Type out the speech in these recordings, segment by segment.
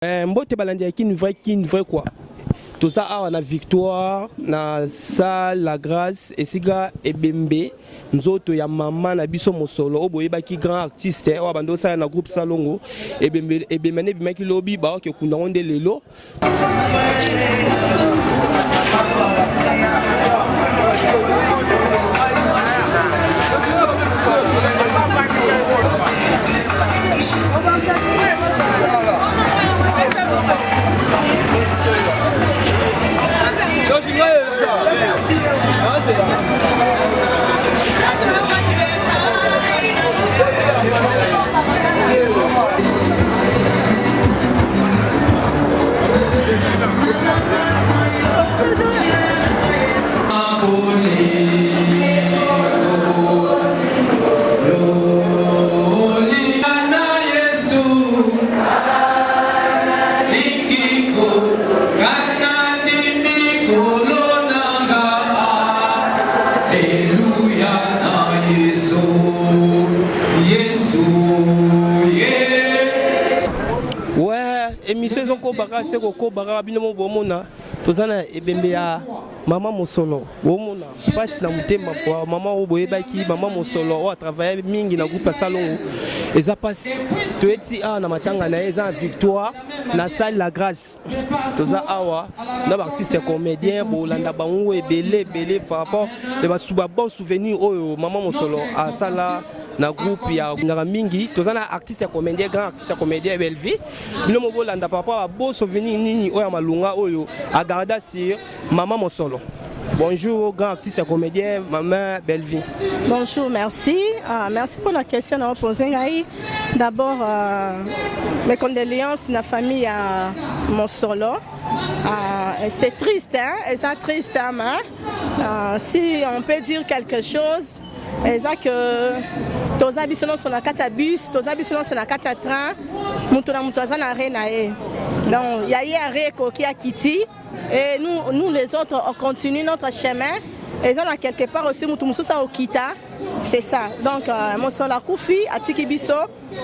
Eh, mbote balandi ya kin vrai kin vrai quoi toza awa na victoire na salle la grâce esika ebembe nzoto ya mama na biso mosolo oyo boyebaki grand artiste oyo abandi osala na groupe salongo ebembe ebembe nde ebimaki lobi baoke kunda yango nde lelo. Ouais, émission ezokoba kaka se kokoba kaka bino mo bomona toza na ebembe ya mama mosolo bomona mpasi na motema mama oyo boyebaki mama mosolo oyo atravaille mingi na groupe ya salongo eza mpasi toyeti awa na matanga na ye eza na victoire na salle la grâce toza awa na baartiste ya comédien bolanda bango ebele ebele par rapport ya ba bon souvenir oyo mama mosolo asala na groupe ya ngaka mingi. Toza na artiste ya comédien, grand artiste ya comédien Bellevue. Bino mo bolanda par rapport à beau souvenir nini oyo ya malunga oyo agarda sur mama mosolo. Bonjour grand artiste ya comédien maman Bellevue. Bonjour, merci. Ah, merci pour la question na posé ngai. D'abord mes condoléances na famille ya Mosolo. Ah, c'est triste hein, c'est triste hein, mais, si on peut dire quelque chose, eza que toza biso nyonso na kati ya bus, toza biso nyonso na kati ya train, moto na moto aza na arrêt na ye. Donc ya ye arrêt ekoki akiti et nous, nous les autres on continue notre chemin. Eza na quelque part aussi moto mosusu akokita, c'est ça. Donc mosolo akufi atiki biso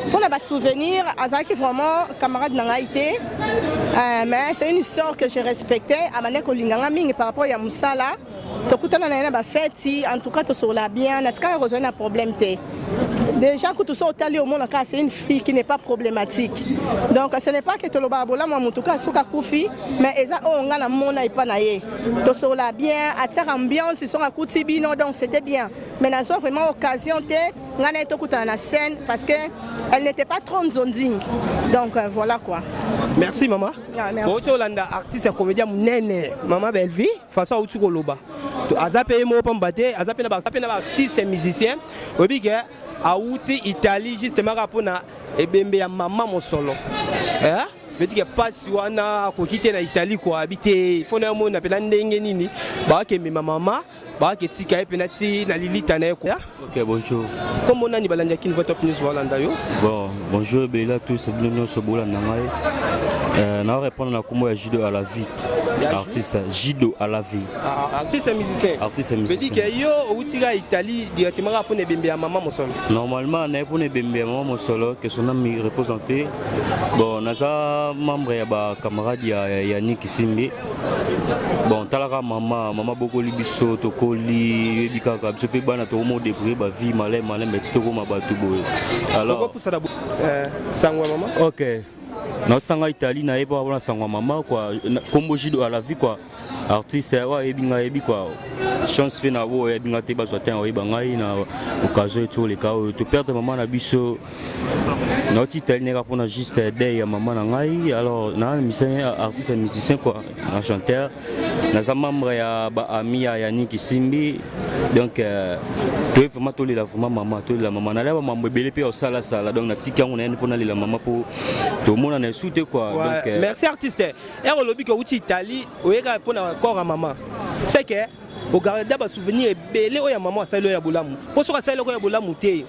mpona basouvenir, azalaki vraiment camarade na ngai te, mais c'est une sœur que je respectais. Abandaki kolinga nga mingi par rapport ya mosala. Tokutana na ye na bafeti, en tout cas tosolola bien, natikala kozwa na problème te. Déjà kutu so otali omona kaka c'est une fille qui n'est pas problématique. Donc ce n'est pas que tolobaka bolamu ya motu kaka soki akufi, mais eza oyo nga namona epa na ye. Tosolola bien, atiaka ambiance soki akuti bino, donc c'était bien. Mais nazwa vraiment occasion te ngai na ye tokutana na scène parce que elle n'était pas trop nzonzing. Donc voilà quoi. Merci maman. Ah, merci. Bouti olanda artiste ya comédien monene mama Bellevue façon auti koloba aza mpe ye moko pamba te, aza mpe na baartiste musicien oyebi ke awuti Italie justement kaka mpona ebembe ya mama mosolo, eh? Veut dire que pasi wana akoki te na Italie kwa abi te, fo na yomona mpena ndenge nini bakemema mama, baketika ye mpena ti na lilita na ye kwa. Ok, bonjour. Kombo nani? Balandi ya Kinvo Top News balanda yo. Bon, bonjour ebele à tous, bino nyonso bolanda ngai. Na répondre na kombo ya Judo à la vie. Artiste Judo à la vie. Ah, artiste musicien. Artiste musicien. Veut dire que yo outi ka Italie directement kaka mpona ebembe ya mama mosolo. Normalement, na mpona ebembe ya mama mosolo, que son âme repose en paix. Bon, naza membre ya ba camarade ya Yannick Simbi. Bon, talaka mama, mama bokoli biso, tokoli, yebi kaka biso mpe bana tokoma odébrouiller ba vie maleme maleme ti tokoma bato boye. Alors, okopusana sango ya mama. Ok. Naosanga Italie na ye mpo mpona sango ya mama quoi. Kombo Judo à la vie quoi. Artiste oyo ayebi ngai ayebi quoi. Chance mpe na oyo oyebi ngai te bazwa te oyeba ngai na occasion eti oleka oyo toperdre mama na biso. Nauti Italie neka mpona juste deuil ya mama na ngai. Alors na musicien, artiste musicien quoi, na chanteur, naza membre ya baami ya Yannick Simbi. Donc toye vraiment tolela vraiment mama, tolela mama. Nalia bamambo ebele mpe ya kosalasala, donc natiki yango nayani mpo nalela mama mpo tomona na esu te quoi. Donc merci artiste. Ere olobi ke outi Italie oyeka mpona corps ya mama, c'est que ogarda basouvenir ebele oyo ya mama asali oyo ya bolamu, mpo soki asali eloko ya bolamu te,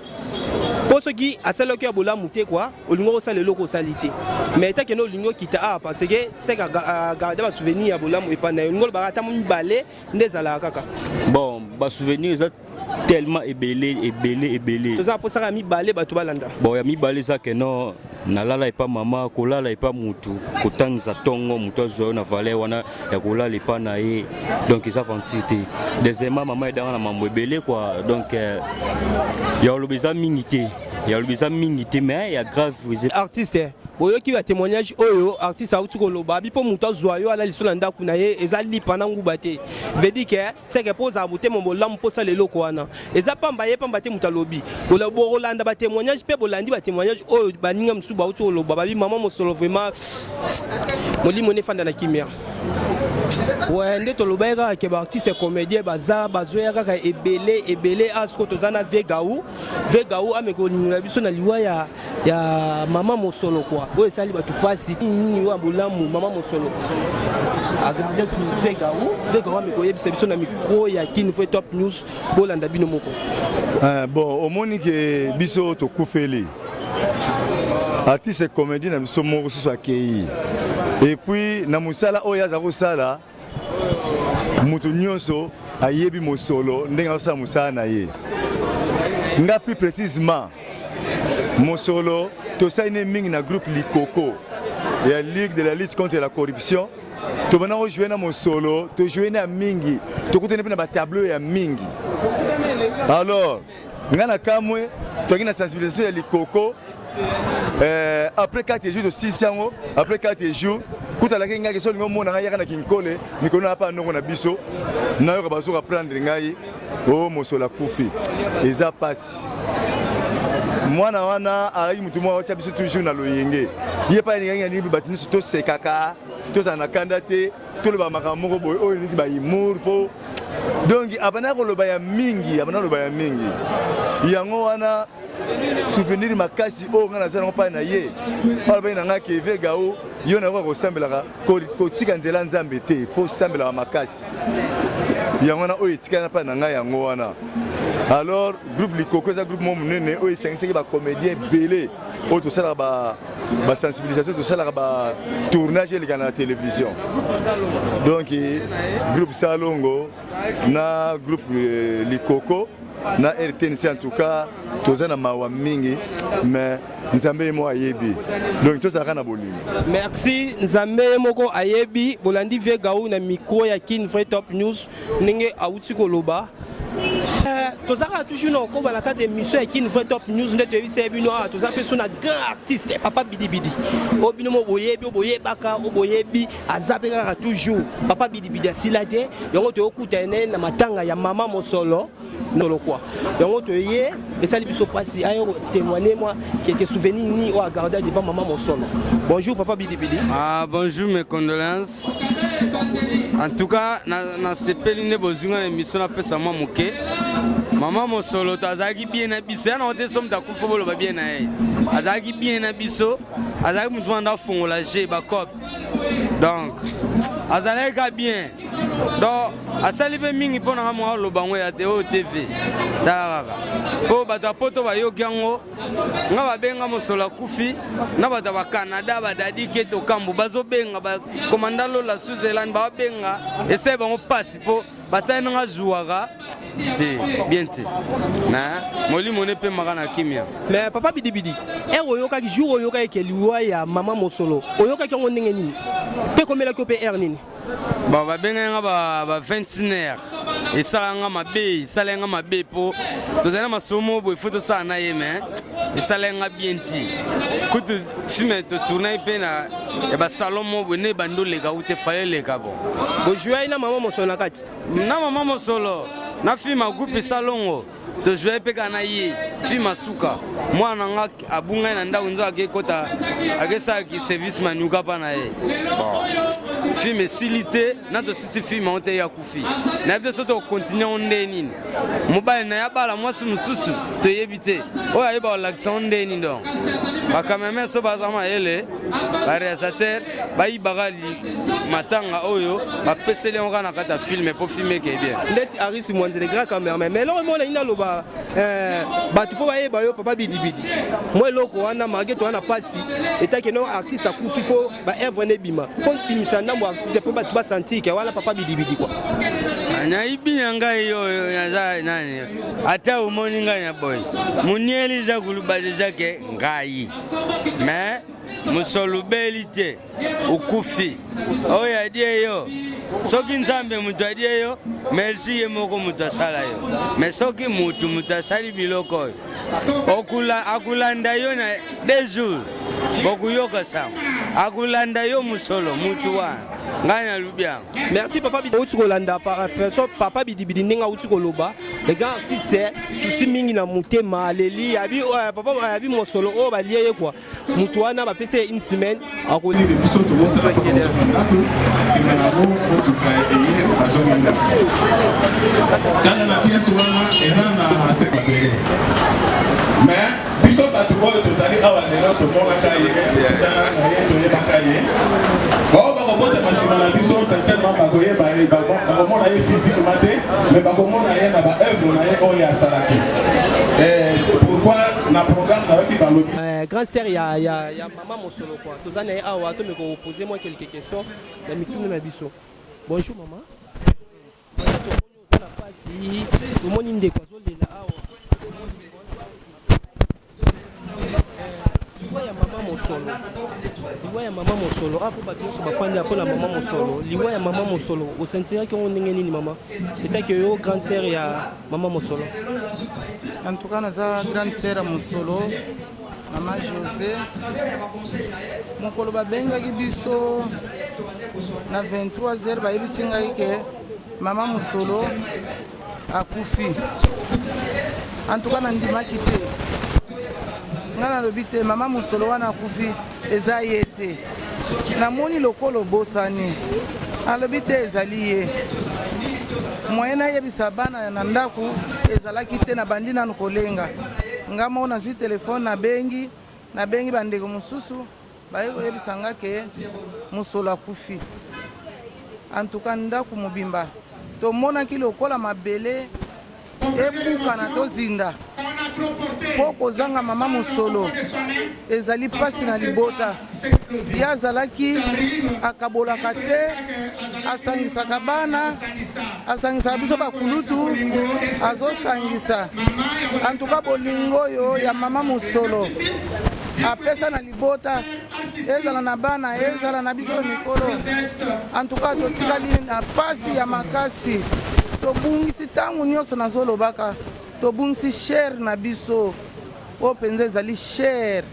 mpo soki asali eloko ya bolamu te kua olingi osala eloko osali te. Mais etakende olingi okita awa parce que c'est agarda basouvenir ya bolamu epai na ye, olingi olobaka ata mibale nde ezalaka kaka. Bon, basouvenir eza. tellement ebele ebele ebele. Toza mposaka ya mibale, bato balanda. Bon, ya mibale eza ke non, nalala epa mama, kolala epa mutu, kotangisa ntongo, motu azwa yo na valeur wana ya kolala epa na ye, donc eza aventure te. Deuxièmement, mama edanga na mambo ebele quoi. Donc ya koloba eza mingi te, ya koloba eza mingi te, mais ya grave eza. Artiste, boyoki ya témoignage oyo artiste auti koloba abi mpo moto azwa yo ala liso na ndako na ye, eza lipa na nguba te. Veut dire que c'est que mpo ozala motema bolamu mpo osala eloko wana, eza pamba ye pamba te. Moto alobi, bokolanda batémoignage mpe bolandi batémoignage oyo baninga mosusu bauti koloba, babi mama Mosolo vraiment, molimo ne efanda na kimia. We nde tolobaki kaka ke baartiste comédien baza, bazoya kaka ebele ebele. A sikoyo toza na Vegau. Vegau ameki kolingola biso na liwa ya mama Mosolo kua oyo esali bato mpasi nini oyo ya bolamu mama Mosolo agarde. Vegau, Vegau ameki koyebisa biso na micro ya Kin Vrai Top News, bolanda bino moko. Bon, omoni ke biso tokufeli artiste comédie na biso moko susu akei. Et puis na mosala oyo aza kosala, moto nyonso ayebi Mosolo ndenge azosala mosala na ye. Nga plus précisement, Mosolo tosali ne mingi na groupe Likoko ya Ligue de la lutte contre la corruption. Tobanda kojouer na Mosolo, tojouer na ya mingi, tokutani mpe na batableau ya mingi. Alors ngai na kamwe, toyaki na sensibilisation ya Likoko. Après 4 jours tosilisi yango. Après 4 jours kutalaki ngai so olingi omona ngai, yaka na Kinkole. Mikolo na pa noko na biso, nayoka bazoka prendre ngai o Mosolo akufi. Eza pasi. Mwana wana azalaki motu moko atia biso toujours na loyenge. Ye mpe alingaki na nini, bato nyonso tosekaka, tozala na kanda te, toloba makambo moko boye oyo neti bahumour, mpo donc abandaki koloba ya mingi, abandaki koloba ya mingi. Yango wana souvenir makasi oyo ngai naza nango mpai na ye. Alobaki na ngai ke Vegao, yo nayoka kosambelaka, kotika nzela Nzambe te, fo osambelaka makasi. Yango wana oyo etikali na mpai na ngai, yango wana. Alors groupe Likoko eza groupe moko monene oyo esangisaki bacomédien ebele oyo tosalaka basensibilisation, tosalaka batournage eleka na télévision. Donc groupe Salongo na groupe Likoko na RTNC, en tout cas toza na mawa mingi, mais Nzambe ye moko ayebi. Donc tozalaka na bolingo. Merci. Nzambe ye moko ayebi. Bolandi Vegau na micro ya Kin Vrai Top News ndenge awuti koloba. Toza kaka toujours na kokoba na kati ya émission ya Kin Vrai Top News. Nde toyebisa ye bino awa, toza mpe so na grand artiste papa Bidibidi oyo bino mo boyebi, oyo boyebaka, oyo boyebi, aza mpe kaka toujours papa Bidibidi, asila te. Yango toyokuta ye na matanga ya mama Mosolo kwa yango toye, esali biso mpasi. Aye témoigner mwa quelques souvenirs nini oyo agarda devant mama Mosolo. Bonjour papa Bidibidi. Ah, bonjour, mes condoléances. En tout cas, nasepeli nde bozwi nga na émission, napesa mwa moke. Mama Mosolo to azalaki bien na biso, ya nango te. So moto akufa, boloba bien na ye. Azalaki bien na biso, azalaki motu wana afongola g bacope, donc azalaki ka bien. Donc asali mpe mingi mpo na nga. Mwa oloba yango ya te oyo TV, tala kaka mpo bato ya poto bayoki yango. Nga babenga Mosolo akufi na bato ya bacanada, badadi keto kambo bazobenga, bakomanda Lola Switzerland babenga, esali bango mpasi mpo batali nanga zwaka te bien te na molimo ne epemaka na kimia. Mais papa Bidibidi, ere oyokaki, jour oyokaki ke liwa ya mama Mosolo, oyokaki yango ndenge nini mpe ekomelaki yo mpe ere nini? Bon, babengaki nga ba 21 heures. Esalaka nga mabe, esalaki nga mabe mpo tozali na masomo boye, fo tosala na ye, mais esalaki nga bien te. Kutu film totournaki mpe na ya basalon mo boye nde ebandi oleka ute fale eleka. Bon. Bojouai na mama Mosolo na kati? Na mama Mosolo na film ya groupe Salongo, tozwai mpe kaka na ye film asuka. Mwana na nga abungai na ndako, nzo akekota, akesalaki service manuka mpa na ye. Bon, film esili te na tosisi film yango te, ye akufi. Nayebi te so tokontinue yango nde nini. Mobali na ye abala mwasi mosusu, toyebi te oyo ayeba kolakisa yango nde nini. Donc bacameraman so baza mayele, baréalisateur bayibaka matanga oyo, bapeseli yango kaka na kati ya film mpo film eke bien. Ndeti Aris Mwanzele, grand cameraman. Mais eloko mona nini naloba, bato mpo bayeba yo papa Bidibidi, mwa eloko wana, malgré toza na mpasi, etake no artiste akufi, fo baœuvre na ebima, fo bimisa ndambo artiste mpo bato basentir ke wana papa Bidibidi kua. Nayibi na ngai oyo naza nani, ata omoni ngai na boye munieli eza kuluba deja ke ngai mais mosolubeli te okufi oyo adie yo soki nzambe moto adie yo merci ye moko moto asala yo mais soki motu moto asali biloko oyo akulanda yo na deux jours bokuyoka sango akulanda yo mosolo mutu wana ngai nalubi yango. Merci papa Bidi outi kolanda so papa Bidibidi ndenge auti koloba le grand artiste souci mingi na motema aleli abi papa abi mosolo oyo balie ye quoi moto wana bapesi ye une semaine akoli biso tobosana ndako nsima na yango motuka eye bazongi ndako kaka na pièce wana eza na sekabele mais biso bato oyo tozali awa lelo tomonaka ye tokutana na ye toyebaka ye bao bakobotama nsima na biso certainement bakoyeba ye bakomona ye physiquement te mais bakomona ye na baœuvre na ye oyo asalaki. C'est pourquoi na programme nayoki balobi Grand sœur ya mama Mosolo quoi, toza na ye awa, tomeka koposer moi quelques questions na mituna na biso. Bonjour mama. Tomoni oza na pasi, tomoni ndeko azolela awa. Liwa ya mama Mosolo, liwa ya mama Mosolo apo bato nyonso bafandi mpona mama Mosolo. Liwa ya mama Mosolo, osentiraki yango ndenge nini mama, etake yo grande sœur ya mama Mosolo? En tout cas naza grande sœur ya Mosolo, mama José. Mokolo babengaki biso na 23 heures, bayebisi ngai ke mama Mosolo akufi. En tout cas nandimaki te. Ngai nalobi te, mama Mosolo wana akufi eza ye te. Namoni lokola obosani. Alobi te, ezali ye. Moyen nayebisa bana na ndako ezalaki te. Nabandi nanu kolenga nga moko, nazwi telefone, nabengi bandeko mosusu, baye koyebisa nga ke Mosolo akufi. En tout cas ndako mobimba tomonaki lokola mabele ebukana, tozinda, mpo kozanga mama Mosolo ezali mpasi na libota. Ye azalaki akabolaka te, asangisaka bana, asangisaka biso bakulutu, azosangisa. Antuka bolingo oyo ya mama Mosolo apesa na libota, ezala na bana, ezala na biso mikolo, antuka totikali na pasi ya makasi. Tobungisi ntango nyonso, nazolobaka, tobungisi chere na biso oyo mpenza ezali chere.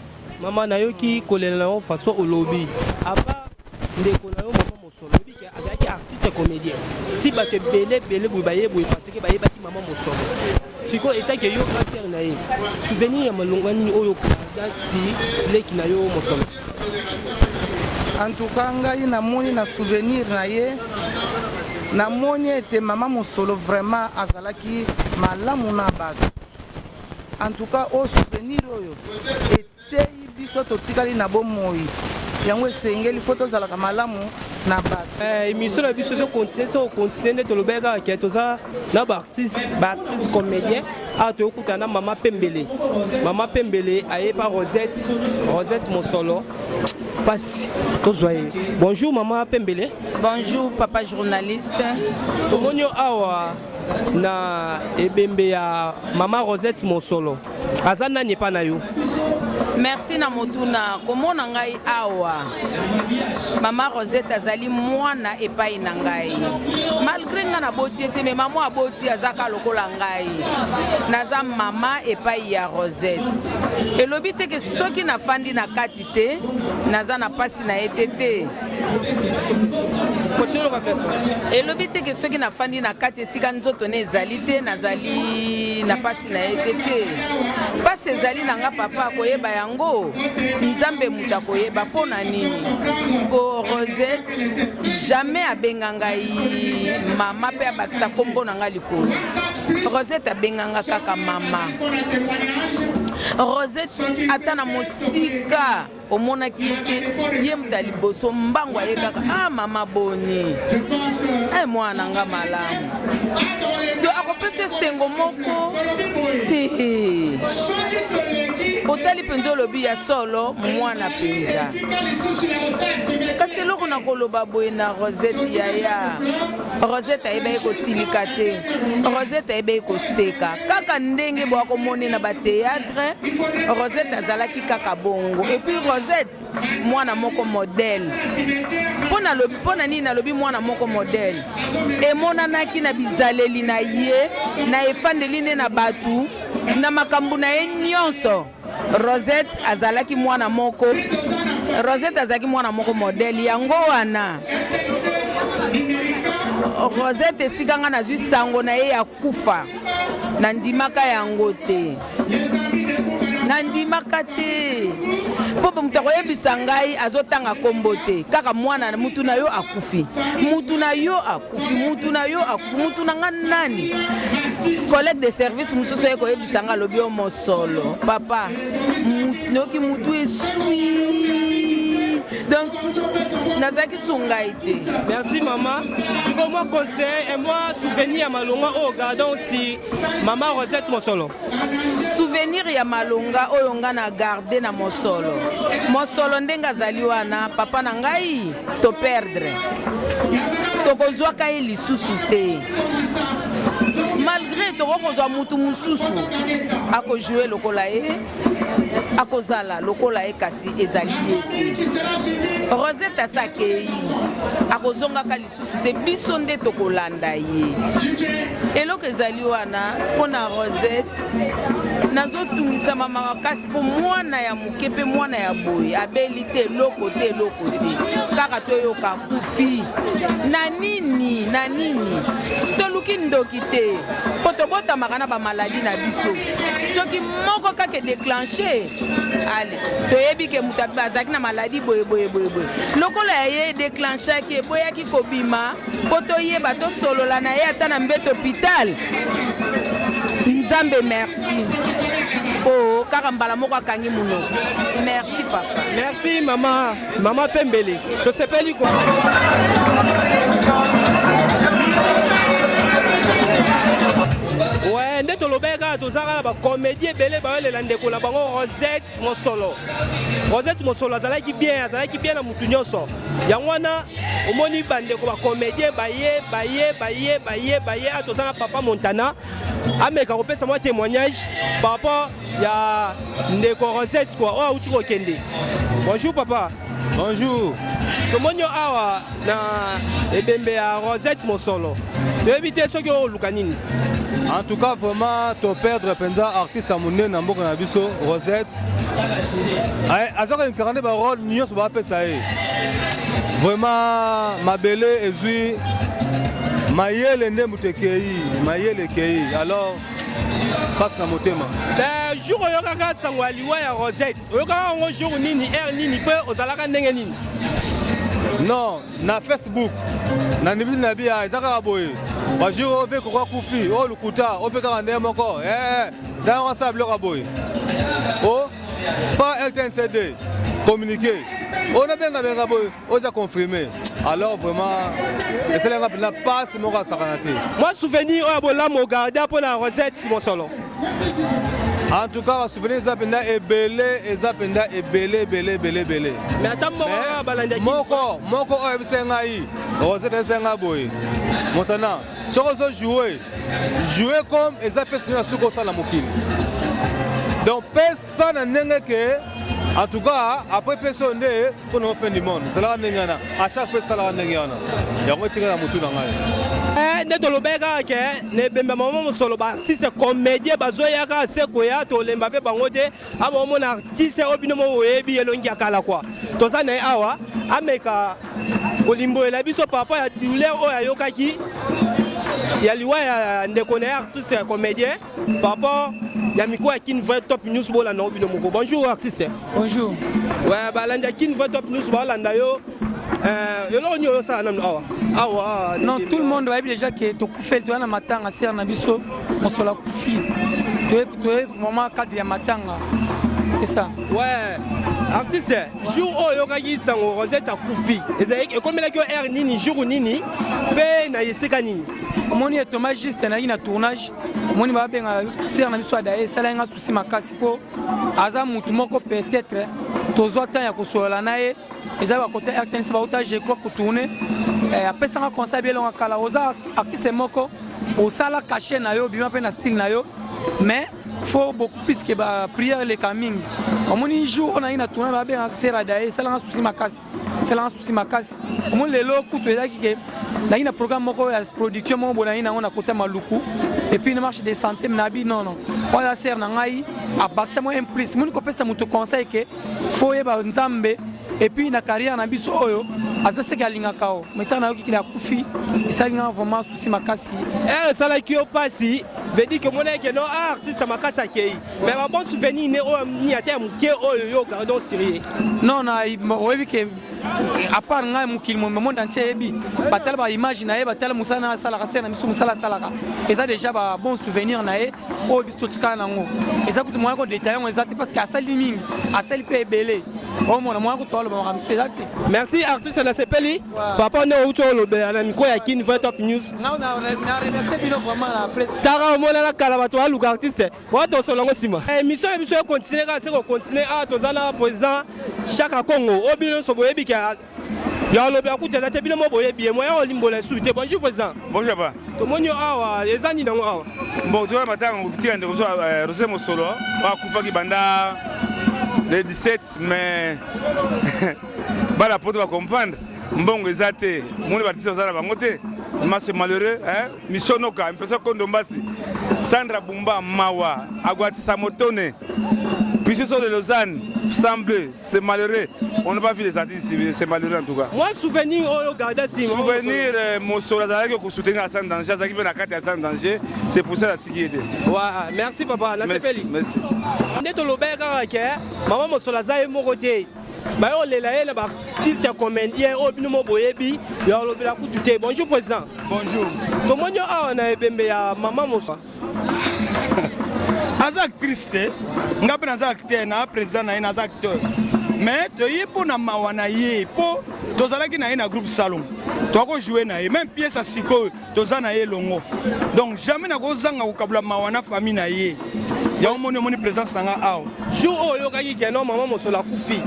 Mama, nayoki kolela na yo façon olobi apa ndeko na yo mama Mosolo. Oyebi ke azalaki artiste comédien, si bato ebele ebele boye baye boye parce que bayebaki mama Mosolo. Sikoyo etake yo grand sœur na ye, souvenir ya malonga nini oyo si leki na yo Mosolo? En tout cas ngai namoni na souvenir na ye, namoni ete mama Mosolo vraiment azalaki malamu na bato. En tout cas oyo souvenir oyo eteyi biso totikali na bomoi, yango esengeli fo tozalaka malamu na bato. Émission na biso ezocontinue, so ocontinue nde tolobaki kaka ke toza na baartiste, baartiste comédien. Awa toyokutana na mama Pembele. Mama Pembele ayepa Rosette, Rosette Mosolo. Pasi tozwa ye. Bonjour mama Pembele. Bonjour papa journaliste. Tomoni yo awa na ebembe ya mama Rosette Mosolo. Aza nani epa na yo? Merci na motuna. Komona ngai awa, mama Rosette azali mwana epai na ngai. Malgré ngai naboti ye te, mais mama aboti azaka lokola ngai. Naza mama epai ya Rosette. Elobi te ke soki nafandi na kati te naza na pasi na ye te. Te, elobi te ke soki nafandi na kati esika nzoto ne ezali te nazali na pasi na ye te. Te, pasi ezali na nga papa, akoyeba yango Nzambe moto akoyeba. Mpo na nini? Mpo Rosette jamais abenga ngai mama mpe abakisa nkombo na ngai likolo. Rosette abenganga kaka mama Rosette. Ata na mosika omonaki ye te, ye moto ya liboso mbango aye kaka: "Ah mama, boni e mwana nga malamu." To akopesa esengo moko te. Otali mpenza, olobi ya solo mwana mpenza. Kasi eloko na koloba boye na Rosette yaya. Rosette ayebaki kosilika te. Rosette ayebaki koseka. Kaka ndenge boakomone na ba théâtre, Rosette azalaki kaka bongo. Et puis Rosette mwana moko modèle. Mpo nalobi mpo na nini nalobi mwana moko modèle? Emonanaki na bizaleli na ye, na efandeli ne na bato, na makambo na ye nyonso. Rosette azalaki mwana moko Rosette azalaki mwana moko modèle yango wana Rosette esika nga nazwi sango na ye ya kufa nandimaka yango te nandimaka te mpo moto akoyebisa ngai azotanga nkombo te kaka mwana mutu na yo akufi mutu na yo akufi mutu na yo akufi mutu na nga nani collègue de service mosusu aye koyebisa ngai alobi yo mosolo papa noki mutu esui donc nazalaki su ngai te. Merci mama. Sikoyo mwa conseil et mwa souvenir ya malonga oyo gardons si mama Rosette Mosolo. Souvenir ya malonga oyo nga na garde na Mosolo. Mosolo ndenge azali wana papa na ngai to perdre. Tokozwaka ye lisusu te. Malgré tokoki kozwa mutu mosusu akojoue lokola ye akozala lokola ye kasi ezali ye te. Rosette asi akei akozongaka lisusu te, biso nde tokolanda ye. Eloko ezali wana mpo na Rosette, nazotungisama makasi mpo mwana ya moke mpe mwana ya boye abeli te eloko te eloko te, kaka toyoka akufi na nini na nini? Toluki ndoki te mpo tobotamaka na bamaladi na biso, soki moko kaka edeclenche ale toyebi ke moto azalaki na maladi boye boye boye boye, lokola ya ye edeclenchaki eboyaki kobima mpo toyeba tosolola na ye ata na mbeto hôpital. Nzambe merci mpo kaka mbala moko akangi monoko. Merci papa. Merci mama, mama Pembele. Tosepeli ko Ouais, nde tolobaki kaka toza kaka na bacomédie ebele bayolela ndeko na bango Rosette Mosolo. Rosette Mosolo azalaki bien, azalaki bien na mutu nyonso. Yango wana omoni bandeko bacomédien baye baye baye baye baye a toza na papa Montana ameka kopesa mwa témoignage par rapport ya ndeko Rosette quoi oyo auti kokende. Bonjour papa. Bonjour. Tomoni yo awa na ebembe ya Rosette Mosolo. Toyebi te soki oluka nini. En tout cas vraiment to perdre mpenza artiste ya monene na mboka na biso Rosette. Azwaka incarne ba rôle nyonso bapesa ye. Vraiment mabele ezwi mayele nde moto ekei, mayele ekei. Alors passe na motema. Le jour oyokaka sango ya liwa ya Rosette, oyokaka yango jour nini, heure nini mpe ozalaka ndenge nini? Non, na Facebook na ndimisi na bia eza kaka boye bajour oyo mpe koko akufi oyo lokuta oyo mpe kaka ndenge moko ntango asala biloko ya boye o pa RTNCD communiqué oyo nabengabenga boye oyo eza confirmé. Alors vraiment esali yanga mpenza mpasi moko asakana te. Mwa souvenir oyo ya bolamu ogarda mpo na Rosette Mosolo. En tout cas, basouvenir eza mpenza ebele, eza mpenza ebele ebele ebele ebele. Mais ata moko kaka balandi moko moko oyo ayebisaki ngai Rosette ayebisaki ngai boye Montana, soki ozo jouer jouer comme eza mpe souvenir ya suka osala mokili. Donc pesa na ndenge ke en tout cas après pesa oyo nde mpo na fin du monde ezalaka ndenge wana, à chaque fois esalaka ndenge wana, yango etikala na motu na ngai. Nde tolobaki kaka ke na ebembe mama Mosolo baartiste comédien bazoya kaka se koya, tolemba mpe bango te. Awa omona artiste oyo bino moko oyebi elongi ya kala kwa, toza na ye awa ameka kolimbolela biso par rapport ya douleur oyo ayokaki ya liwa ya ndeko na ye artiste ya comédien par rapport ya micro ya Kin Vrai Top News. Bolanda ngo bino moko. Bonjour artiste. Bonjour. Ouais, balandi ya Kin Vrai Top News balanda yo. Eloko nini oyosala nanu awa awa? Non, tout le monde bayebi déjà ke tokufeli, toya na matanga sere na biso Mosolo akufi, toye vraiment cadre ya matanga, c'est ça. Ouais, artiste, jour oyo oyokaki sango Rosette akufi, ezalaki ekomelaki yo heure nini, jour nini mpe na esika nini? Omoni etoma juste nayaki na tournage, omoni babenga sere na biso adaye, esalaki nga susi makasi mpo aza mutu moko peut-être tozwa temps ya kosolola na ye. Eza ba côté RTNC ba uta je crois ko tourner. Eh, apesanga conseil bien longa kala oza artiste moko osala cachet na yo bima pe na style na yo mais faut beaucoup plus que ba prière eleka mingi omoni jour oyo nayi na tourna babengaka sera daye esalanga souci makasi esalanga souci makasi omoni lelo kutu ezalaki ke nayaki na programme moko ya production moko boye nayi nango na kota maluku et puis na marche de santé nabi non non oyo aza sere na ngai abakisa mwa un plus moni kopesa moto conseil ke fo oyeba nzambe et puis na carrière na biso oyo aza seke alingaka o mai ntango nayoki kili akufi esali nga vraiment souci makasi eh, esalaki yo mpasi veut dire que omonaki ke no ah, artiste makasi akei mais ba bon souvenir ne oyo nini ata ya moke oyo yo gardon sérieux non na oyebi ke à part ngai mokili mo monde entier eyebi batala ba image na ye batala mosala na asalaka se na biso mosala asalaka eza déjà ba bon souvenir na ye oyo biso totikala nango eza kutu moyen kodetaille yango eza te parce que asali mingi asali mpe ebele omona moyen kutu aloba makambo mosusu eza te. Merci artiste nasepeli papa nde outi olobela na micro ya Kin vrai top news. Na remercie bino vraiment na presse. Tara omonana kala bato baluka artiste wana tosolola yango nsima. Émission na biso ekontinue kaka se kokontinue awa toza na président Chaka Congo oyo bino nyonso boyebi ke ya olobela kutu eza te bino mo boyebi ye moyen olimbola esusu te. Bonjour président. Bonjour papa. Tomoni yo awa eza nini yango awa? Bon toza matanga kotika ndeko biso euh, Rose Mosolo oyo akufaki banda le 17 mais bana poto ba comprendre mbongo eza te moni baartiste baza na bango te maso malheureux hein? Mishonoka mpesa kondo mbasi Sandra Bumba mawa Agwatisa Motone Pichuso de Lausanne sans bleu C'est malheureux. On n'a pas vu les artistes ici, c'est malheureux en tout cas. Moi, souvenir, oh, garda si. Souvenir, euh, Mosolo, azalaki ko soutenir à sans danger, azalaki pe na kati ya sans danger, c'est pour ça la tiki était. Ouais, merci papa, la sepeli. Merci. Nde tolobaki kaka ke mama Mosolo aza ye moko te. baye kolela ye na baartiste ya comédien oyo bino mo boyebi ya kolobela kutu te. Bonjour président. Bonjour. Tomoni yo awa na ebembe ya mama Mosolo. Aza actrice te, nga mpe naza acteur, na président na ye naza acteur, mais toye mpo na mawa na ye, mpo tozalaki na ye na groupe salon, tokojoue na ye même pièce ya sikoyo toza na ye elongo, donc jamais nakozanga kokabula mawa na famille na ye. Yango moni omoni présence na nga awa. Jour oyo oyokaki ke non mama Mosolo akufi,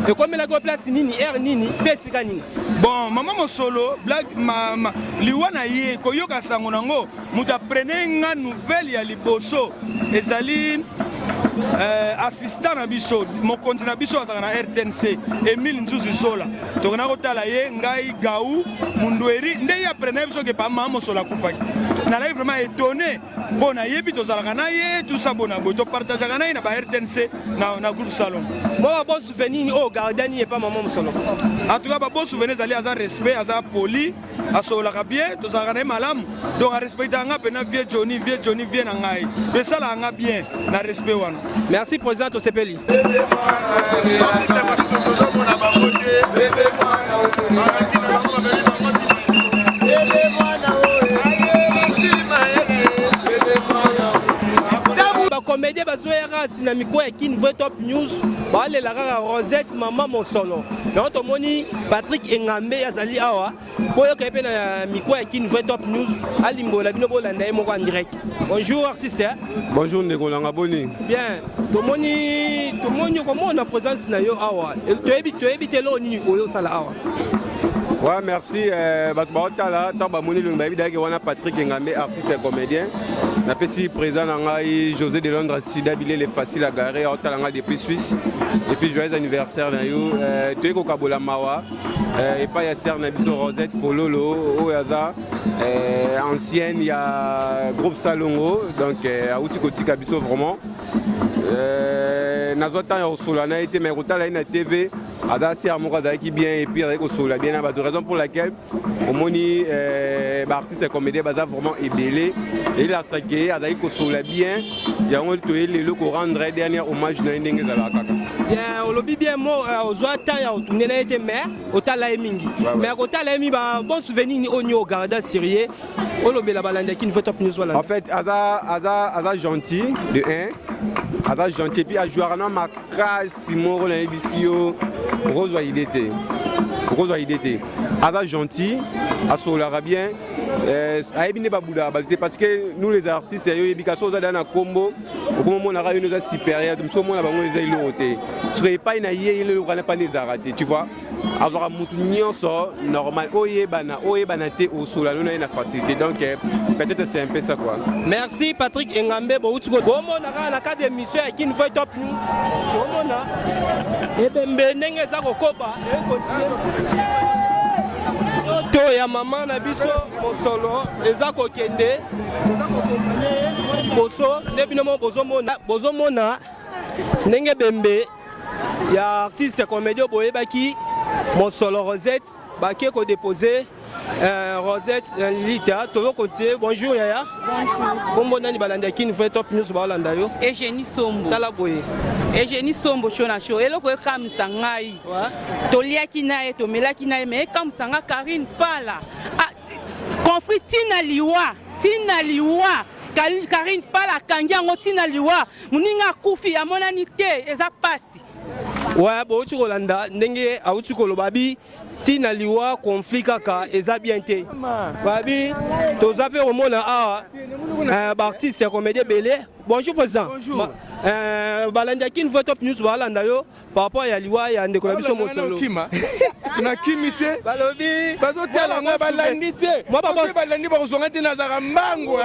ekomelaki yo place nini, heure nini mpe esika nini? Bon, mama Mosolo blague ma, ma, liwa na ye koyoka sango nango Moto aprene nga nouvelle ya liboso ezali euh, assistant na biso mokonzi na biso azalaka na RTNC Emile Nzuzi Zola tokenda kotala ye ngai Gau Mundweri nde ye aprene biso ke mama Mosolo akufaki nalaki vraiment étonné mpo nayebi tozalaka na ye tout ça bona boye topartageaka na ye na ba RTNC na, na groupe salon mwa ba bon souvenir oyo garda nini epa mama Mosolo en tout cas ba bon souvenir ezali aza respect aza poli asololaka bien tozalaka na ye malamu donc arespectaka nga mpena vieux Johnny vieux Johnny vieux na ngai esalaka nga bien na respect wana. Merci président tosepeli. Bacomédien bazoya kaka na micro ya Kin Vrai Top News balela kaka Rosette mama Mosolo yango tomoni Patrick Engambe azali awa boyoka ye mpe na micro ya Kin Vrai Top News alimbola bino bolanda ye moko en direct. Bonjour artiste. Eh? Bonjour ndeko nanga boni. Bien, tomoni tomoni okomona présence na yo awa toyebi toyebi te eloko nini oyo osala awa. Ouais, merci. Euh, bato baotala ntango bamoni elongi bayebi dayaki wana Patrick Engambe artiste ya comédien. Napesi président na ngai José de Londres Sida Bilele facile à garer aotala ngai depuis Suisse. Et puis joyeux anniversaire na yo. Euh, toyei kokabola mawa euh, epai ya sœur na biso Rosette Fololo oyo aza euh, ancienne ya groupe Salongo donc euh, awuti kotika biso vraiment. Euh, nazwa temps ya kosolola na ye te mais kotala ye na TV aza sœur moko azalaki bien et puis azalaki kosolola bien na bato raison pour laquelle omoni euh, baartiste ya comédien baza vraiment ebele elakisa ke azalaki kosolola bien yango toye lelo korendre dernier hommage na ye ndenge ezalaka kaka bien olobi bien mo euh, ozwa temps ya kotourne na ye te mais otala ye mingi mais kotala ye mingi ba bon souvenir nini oyo nio ogarda sur ye olobela balandi ya Kin Top News balanda en fait aza aza aza gentil de 1 aza gentil et puis ajouaka na makasi moko nayebisi yo okozwa idée te okozwa idée te aza gentil asololaka bien euh, ayebi nde babulaka bato te parce que nous les artistes yo oyebi kasi oza deya na nkombo okomomonaka yo nde oza supérieur mosu omona bango eza eloko te soki epai na ye eloko wana epai nde ezalaka te tu vois. Azwaka mutu nyonso normal, oyebana oyebana te, osola no na ye na facilité. Donc peut-être c'est un peu ça quoi. Merci Patrick Engambe. Bouti ko bomona kaka na cadre émission ya Kin Voix Top News, bomona ebembe ndenge eza kokoba ekontinue to ya mama na biso mosolo eza kokende, eza kokompanye liboso nde bino moko bozomona, bozomona ndenge ebembe ya artiste comédien boyebaki mosolo Rosette bake kodepose Rosette Lita. Tozo continuer. Bonjour yaya. Bonjour. Kombo nani? Balanda Kin Vrai Top News baolanda yo. Eugénie Sombo. Tala boye. Eugénie Sombo show na show. Eloko ekamwisa ngai. Toliaki na ye, tomelaki na ye, mais ekamwisa nga Karine Pala. Ah, conflit tina liwa, tina liwa. Karine Pala akangi yango tina liwa. Moninga akufi amonani te, eza pasi. Ouais, bouti kolanda ndenge auti koloba bi ntina liwa, conflit kaka eza bien te. Babi toza mpe komona awa baartiste ya comédie ebele. Bonjour président. Bonjour. Balandi ya Kin Top News balanda yo par rapport ya liwa ya ndeko na biso mosolo. Nakimi te. Balobi bazotala nga, balandi te, balandi bakozwanga te, nazalaka mbango.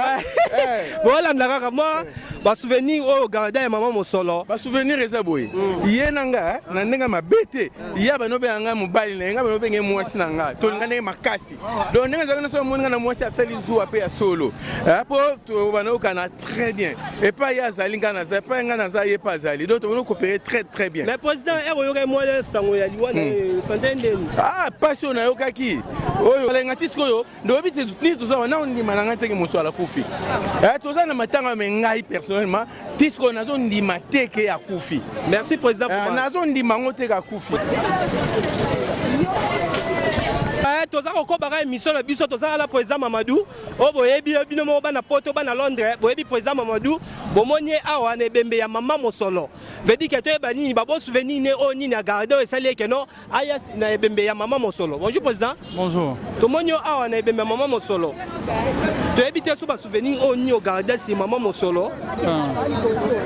Bolanda kaka mwa basouvenir oyo garda ya mama mosolo. Basouvenir eza boye: ye na nga na ndenge mabe te, ye bano obenga ngai mobali na ye, ngai bano obenge mwasi na nga, tolinga ndenge makasi. Donc ndenge ezalaki nyonso, omoni nga na mwasi asali zuwa mpe ya solo mpo banayokana très bien. Epai ye azali, ngai naza, epai ngai naza, ye mpe azali. Donc tobandi coopérer très très bien. Mais président, ere oyokaki mwa sango ya liwa na sante ndeni? Ah, pasi oyo nayokaki oyo alenga ti sikoyo, ndoyebi te nini. Toza wana, ondima na ngai teke mosolo akufi. Toza na matanga, me ngai personnellement ti sikoyo nazondima te ke akufi. Merci président. Nazondima yango te ke akufi. Toza kokobaka émission na biso. Toza ala président Mamadou oyo boyebi bino moko, bana Poto, bana Londres, boyebi président Mamadou. Bomoni ye awa na ebembe ya mama mosolo. Veut dire ke toyeba nini babosouvenir ne oyo nini agarde oyo esali eke no aya na ebembe ya mama mosolo. Bonjour président. Bonjour. Tomoni yo awa na ebembe ya mama mosolo. Toyebi te so basouvenir oyo nini ogarde si mama mosolo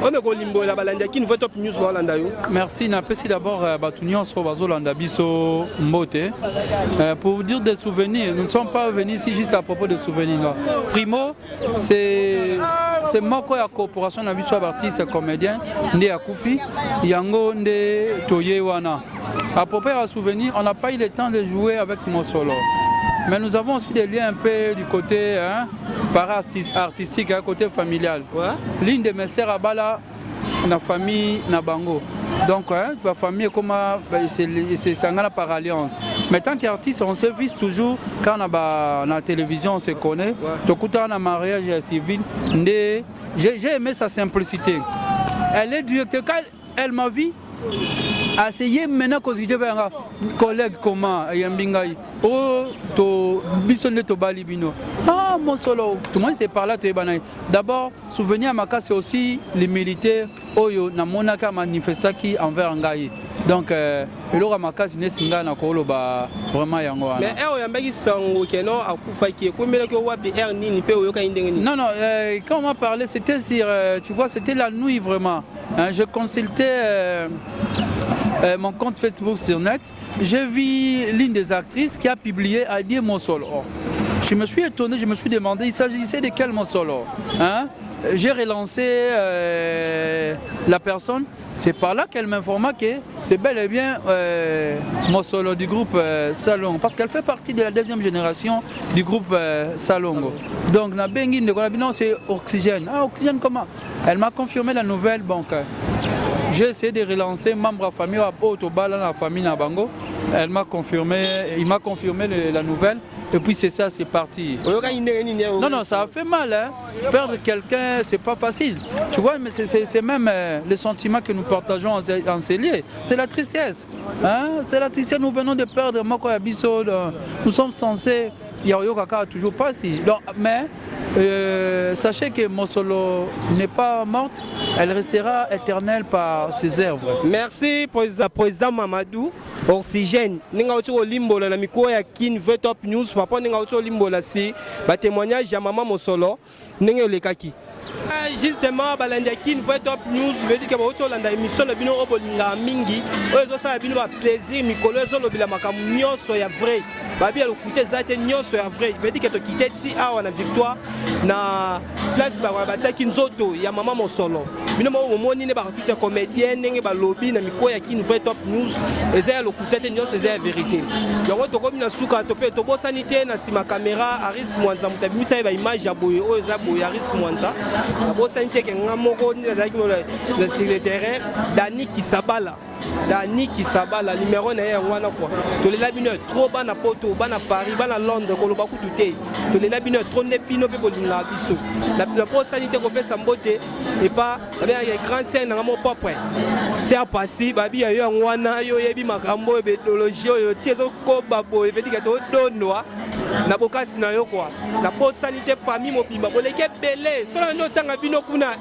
oyo me kolimbolela balandi ya Kin Top News baolanda yo. Merci. Napesi d'abord bato nyonso bazolanda biso mbote. Pour vous dire des souvenirs, nous ne sommes pas venus ici juste à propos de souvenirs là. Primo, c'est moko ya coopération na biso ya baartiste comédien nde akufi, yango nde toye wana. À propos ya souvenir, on n'a pas eu le temps de jouer avec Mosolo, mais nous avons aussi des liens un peu du côté, hein, para-artistique, hein, côté familial, ouais. L'une de mes sœurs abala na famille na bango. Donc hein, la famille ekoma esangana par alliance. Mais tant qu'artiste, on se vise toujours quand na, ba, na télévision, on se connaît, ouais. Tokutana na mariage ya civil nde. J'ai aimé sa simplicité, elle est directe. Quand elle m'a vu, aseye maintenant kozwi bayanga collègue, comment ayambi ngai o to biso nde tobali bino. Ah, mosolo, tout le monde, c'est par là toyebana. D'abord souvenir ya makasi aussi, l'humilité oyo namonaki amanifestaki envers ngai. Donc eloko ya makasi nesi ngai na koloba vraiment yango wana. Mais ere oyambaki sango keno akufaki, ekomelaki wapi, ere nini mpe oyokaki ndenge nini? Non, quand on m'a parlé, c'était sur tu vois, c'était la nuit vraiment, hein, je consultais mon compte Facebook sur net, j'ai vu l'une des actrices qui a publié Adieu Mosolo. Oh. Je me suis étonné, je me suis demandé, il s'agissait de quel Mosolo, hein? J'ai relancé la personne, c'est par là qu'elle m'informa que c'est bel et bien Mosolo du groupe Salongo, parce qu'elle fait partie de la deuxième génération du groupe Salongo. Donc, nabengi, non, c'est Oxygène. Ah, Oxygène comment? Elle m'a confirmé la nouvelle, donc j'ai essayé de relancer membre de famille, tobala la famille na bango. Elle m'a confirmé, il m'a confirmé la nouvelle. Et puis c'est ça, c'est parti. Non, non, ça a fait mal. Hein. Perdre quelqu'un, c'est pas facile. Tu vois, mais c'est même le sentiment que nous partageons en ces lieux. C'est la tristesse. Hein? C'est la tristesse. Nous venons de perdre moko ya biso. Nous sommes censés. Yayo Kaka toujours pas si. Donc, mais sachez que Mosolo n'est pas morte, elle restera éternelle par ses œuvres. Merci président, président Mamadou. Oxygène ndenge auti kolimbola na micro ya Kin Vrai Top News, papa ndenge auti kolimbola si batémoignage ya mama Mosolo ndenge elekaki. Justement, balandi ya Kin Vrai Top News, veut dire que bauti kolanda émission na bino oyo bolingaka mingi, oyo ezosala bino baplaisir mikolo, ezolobela makambo nyonso ya vrai, babi ya lokuta eza te, nyonso ya vrai. Veut dire que tokite ti awa na Victoire, na place batiaki nzoto ya mama Mosolo. Bino moko bomoni nde baartiste comédien ndenge balobi na micro ya Kin Vrai Top News, eza ya lokuta te, nyonso eza ya vérité. Yango tokomi na suka. To mpe tobosani te, na nsima caméra Aris Mwanza, moto abimisa ye baimage ya boye oyo eza boye, Aris Mwanza. Nabosani te ke nga moko nde nazalaki sur le terrain, Dani Kisabala. Dani Kisabala, numéro na ye yango wana kua. Tolela bino ya trop, bana Poto, bana Paris, bana Londres, koloba kutu te. Tolela bino ya trop nde bino mpe bolingaka biso. Nabosani te kopesa mbote epa babengaka grand sœur nanga mo propre, sœur Pasi babi ya yo yango wana. Yo oyebi makambo oyo, baidéologie oyo ti ezokoba boye, veut dire todondwa na bokasi na yo kua. Nabosani te famille mobimba, boleki ebele. Sola nde otanga bino kuna,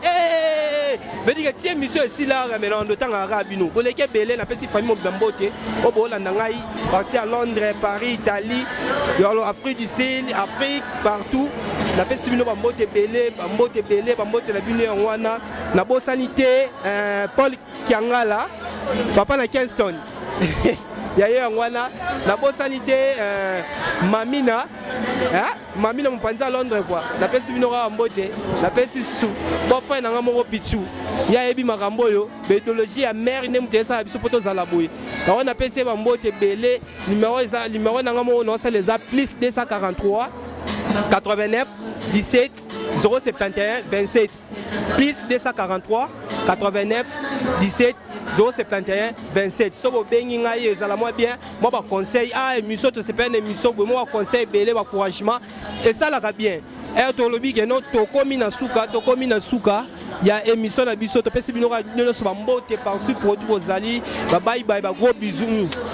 veut dire ti émission esilaka, mais na otangaka kaka bino, boleki ebele. Napesi famille mobimba mbote oyo boolanda ngai parti ya Londres, Paris, Italie, yolo Afrique du Sud, Afrique, partout. Napesi bino bambote ebele, bambote ebele, bambote na bino yango wana. Nabosani te Paul Kiangala, papa na Kingston ya ye yango wana. Nabosani te Mamina, Mamina mopanzi ya Londres kua. Napesi bino kaka mbote. Napesi susu beau-frère na nga moko Pichu, ye ayebi makambo oyo, baidéologie ya mare nde moto esala biso mpo tozala boye. Yango napesi ye bambote ebele. Numéro eza numéro na nga moko naosala, eza plus 243 89 17 071 27, plus 243 89 17 071 27. So bobengi ngai, ezala mwa bien, mwa baconseil, ah, émission tosepela na émission boye, mwa baconseil ebele, baencouragement esalaka bien. Ere tolobi keno tokomi na suka, tokomi na suka ya émission na biso. Topesi bino nyonso bambote partout produit bozali, babayibayi, bagros bisous.